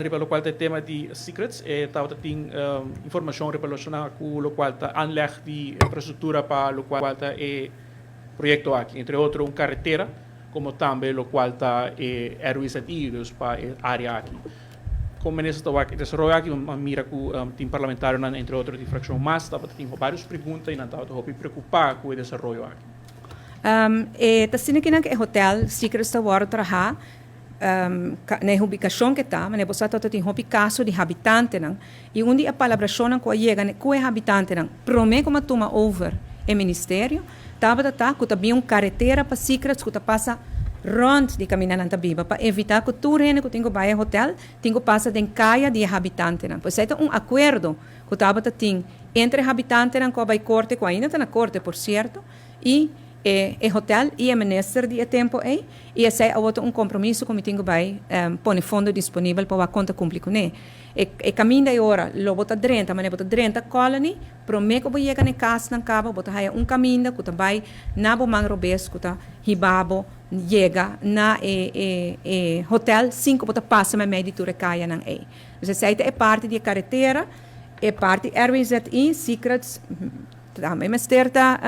Riba locual ta e tema di Secrets, e tabata tin informacion relaciona cu locual ta aanleg di infrastructura pa locual ta e proyecto aki, entre otro un carretera como tambe locual ta e RWZI, dus pa e area aki. Como minister ta wak e desaroyo aki, a mira cu tin parlamentarionan entre otro di fraccion mas tabata tin varios pregunta y nan tabata hopi preocupa cu e desaroyo aki. E ta asina kinan cu e hotel Secrets ta wordo traha Na e ubikashon ke ta, manera bo sa ta tin hopi kaso di habitantenan i un di e palabrashonnan ku a yega ku e habitantenan promé ku a tuma over e ministerio tabata ta ku ta bin un karetera pa Secrets ku ta pasa rònt di kaminda nan ta biba pa evitá ku tur hende ku tin ku bai e hotèl tin ku pasa den kaya di e habitantenan. Pues esei ta un akuerdo ku tabata tin entre e habitantenan ku a bai korte, ku ainda ta na korte por sierto, i E e hotel y e minister di e tempo ey y esey awo ta un compromiso cu mi tin cu bay pone fondo disponibel pa wak con ta cumpli cune. E e caminda e ora lo bo ta drenta manera bo ta drenta Colony prome cu bo yega na e casnan caba bo ta haya un caminda cu ta bay na bo man robes cu ta hiba bo yega na e e e hotel sin cu bo ta pasa memey di tur e cayanan ey. Dus esey ta e parti di e caretera, e parti RWZI, Secrets, Tambe mester ta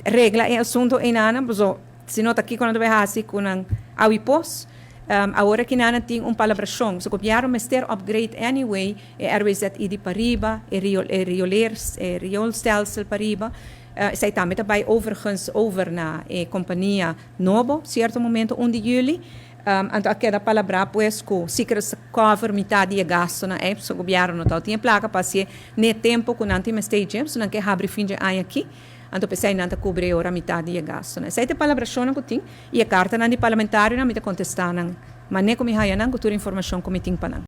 regla e asunto einanan, paso si no ta kiko nan ta bay haci cu nan awi pos. Awor aki nan tin un palabracion, so gobierno mester upgrade anyway e RWZI di pariba, e rioleers, e rioolstelsel pariba. Esey tambe ta bay overigens over na e compania nobo cierto momento un di juli. Anto a keda palabrá pues ku Secrets ta cover mitad di e gastonan ei, pasobra gobièrnu no tabatin e plaka pa hasié n'e tempu ku nan tin mester dje, pasobra nan ke habri fin dje aña aki, anto p'esei nan ta kubri e ora mitad di e gastonan. Esei ta e palabrashonnan ku tin i e kartanan di parlamentarionan mi ta kontestá nan mané ku mi haña nan ku tur informashon ku mi tin pa nan.